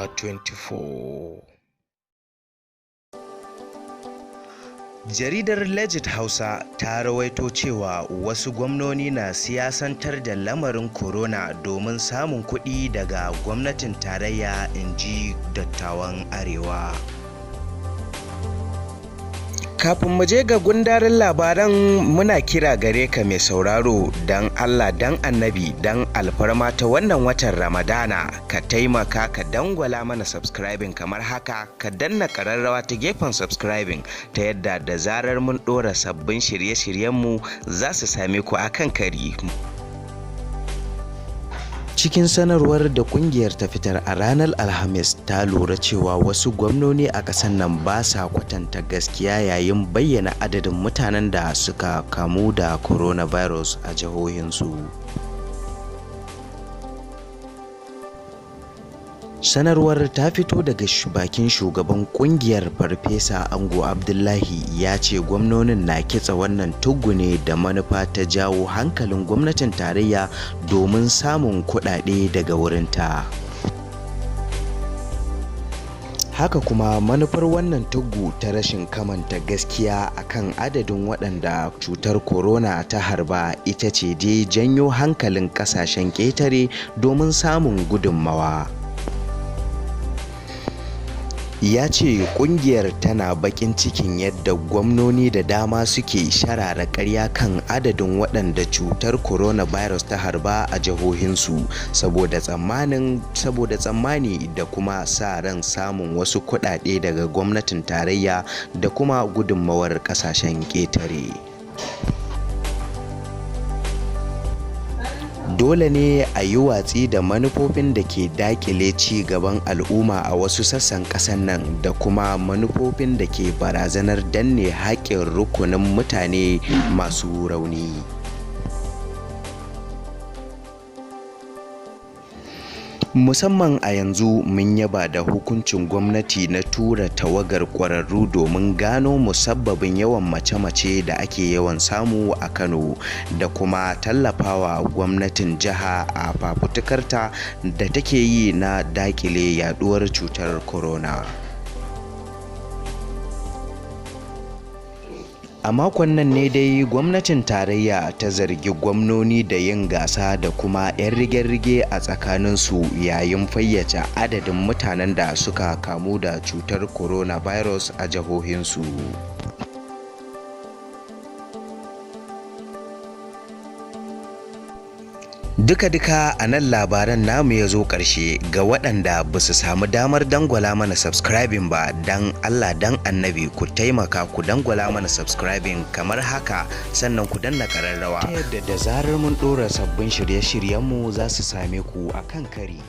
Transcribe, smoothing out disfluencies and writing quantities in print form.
Hausa 24. Jaridar Legit Hausa ta rawaito cewa wasu gwamnoni na siyasantar da lamarin corona domin samun kuɗi daga gwamnatin tarayya, in ji dattawan Arewa. Kafin mu je ga gundarin labaran, muna kira gare ka mai sauraro, don Allah, don Annabi, don alfarma ta wannan watan Ramadana, ka taimaka ka dangwala mana subscribing kamar haka, ka danna ƙararrawa ta gefen subscribing, ta yadda da zarar mun ɗora sabbin shirye-shiryenmu za su same ku akan kari. Cikin sanarwar da kungiyar ta fitar a ranar Alhamis, ta lura cewa wasu gwamnoni a ƙasar nan ba sa kwatanta gaskiya yayin bayyana adadin mutanen da suka kamu da coronavirus a jihohinsu. Sanarwar ta fito daga bakin shugaban kungiyar, Farfesa Ango Abdullahi, ya ce gwamnonin na kitsa wannan tugune da manufa ta jawo hankalin gwamnatin tarayya domin samun kuɗaɗe daga wurinta. Haka kuma manufar wannan tuggu ta rashin kamanta gaskiya akan adadin waɗanda cutar corona ta harba ita ce dai janyo hankalin ƙasashen ƙetare domin samun gudunmawa. Ya ce kungiyar tana bakin cikin yadda gwamnoni da dama suke sharara karya kan adadin waɗanda cutar coronavirus ta harba a jihohinsu saboda tsammani da kuma sa ran samun wasu kuɗaɗe daga gwamnatin tarayya da kuma gudunmawar ƙasashen ƙetare. Dole ne a yi watsi da manufofin da ke dakile ci gaban al'umma a wasu sassan ƙasar nan da kuma manufofin da ke barazanar danne haƙƙin rukunin mutane masu rauni. Musamman a yanzu, mun yaba da hukuncin gwamnati na tura tawagar ƙwararru domin gano musabbabin yawan mace-mace da ake yawan samu a Kano, da kuma tallafawa gwamnatin jiha a fafutukarta da take yi na dakile yaduwar cutar corona. A makon nan ne dai gwamnatin tarayya ta zargi gwamnoni da yin gasa da kuma 'yan rige-rige a tsakaninsu yayin fayyace adadin mutanen da suka kamu da cutar coronavirus a jihohinsu. Duka-duka a nan labaran namu ya zo ƙarshe. Ga waɗanda ba su samu damar dangwala mana subscribing ba, dan Allah, dan Annabi, ku taimaka ku dangwala mana subscribing kamar haka, sannan ku danna ƙararrawa ta yadda da zarar mun ɗora sabbin shirye-shiryenmu za su same ku a kan kari.